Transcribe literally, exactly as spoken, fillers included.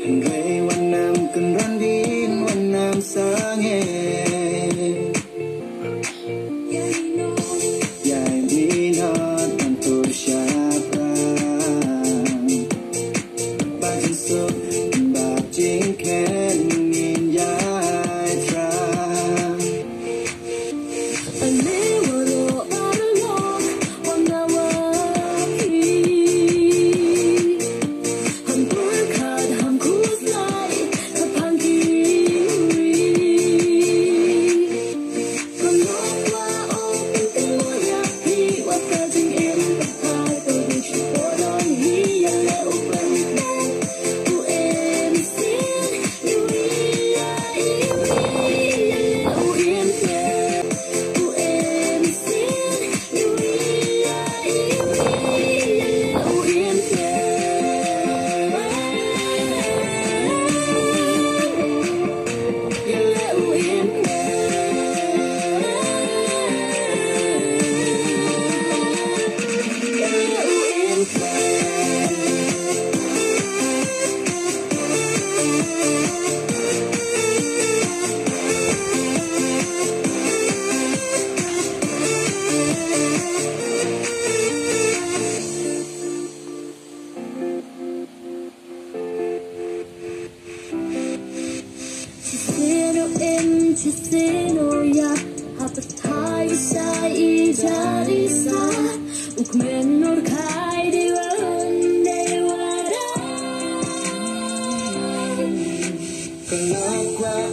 Hynrei wan nam kynran dien, wan nam sangeh. Ïa i Nod ban tur shaphrang. Ba jingsuk, ba jingkmen ngin ïai thrang. Chisien u im, chisien u ïap, ha pyrthai sa i jari sa. U kmen u rkhai dei wa un dei wa dei. Ka la kwah